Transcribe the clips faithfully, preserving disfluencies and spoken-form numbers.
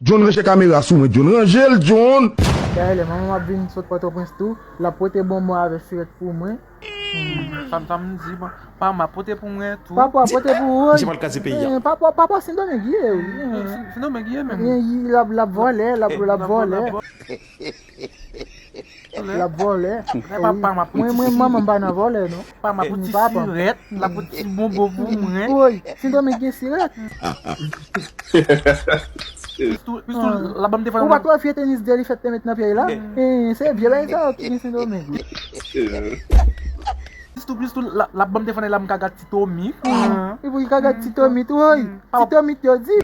John, ranje kamera sou mwen, John. Ranje l, John! Dayè, lè manman m ap vin sot Pòtoprens tou, l ap pote bonbon avèk sirèt pou mwen. Sa m, sa m di, bon, pa m ap pote pou mwen tou. Papa ap pote pou ou, wi. Misye pral kraze peyi a. Eh, papa, papa Sendomeng ye, wi. Eh, Sen-, Sendomeng ye menm. Eh, l ap, l ap vòlè, l ap, l ap vòlè. L ap vòlè. Wi. Mwen, mwen, manman m pa nan vòlè, non. Pa m ap pote sirèt, l ap pote ti bonbon pou mwen. Woy, Sendomeng gen sirèt. Plis tou, plis tou, l ap ban m defòm. Ou pa t wè vye tenis de li fèt te met nan pye l la? Eh, se vye bagay sa yo ki gen Sendomeng. Plis tou, plis tou, l ap, l ap ban m defòm la, m ka gad ti Tomi. Epi li ka gad ti Tomi tou, woy. Ti Tomi yo di.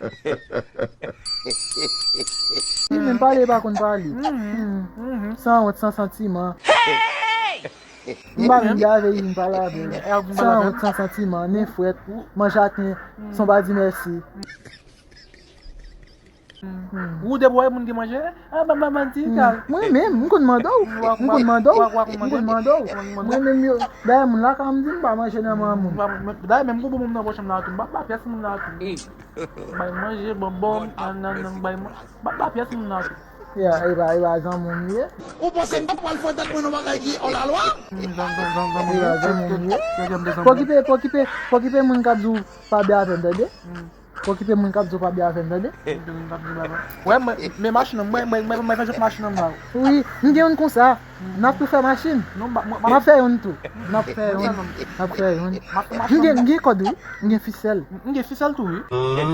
Li menm pale pa konn pale. San wont, san santiman. M pa vin gade, vin pale avè l. San wont, san santiman, nen frèt, manje ak nen, son pa di mèsi. Ou depi w wè moun ki manje, a, ban, ban, ban ti kal. Mwen menm, m konn mande w. M konn mande w. M konn mande w. Mwen menm yo, dayè moun lakay m di m pa manje nan men moun. Dayè menm gon bonbon nan pòch mwen la tou, m pa ba pyès moun la tou. Bay manje, bonbon, nan, nan, nan, bay manje. Ba, ba pyès moun nan tou. Ya, e pa, e pa zanmi m ye. Ou panse m pral fè tèt mwen nan bagay ki hors la loi? E pa zanmi m ye. Pokipe, pokipe, pokipe moun k ap di w pa byen avè m, tande? Pokipe moun k ap di w pa byen avè m, tande? Wè, mwen, men machin nan, mwen, mwen, mwen, mwen fè jòf machin nan la. Wi, m gen youn konsa. N ap tou fè machin. Non, m ap fè youn tou. N ap fè youn. N ap fè youn. M gen, m gen kòd, wi. M gen fisèl. M gen fisèl tou, wi. M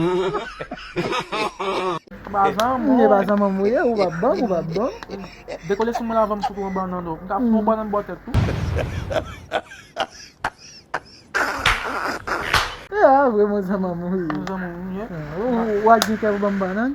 gen pa zanmi m, ou ye, ou p ap ban m, ou p ap ban m. Dekole sou mwen la, avan m fout ou yon bannann, non. M ka fout ou yon bannann bò tèt tou. E a vre, mon zanmi m, ou ye. Mon zanmi m, ou ye. Ou, ou a gen kè pou ban m bannann?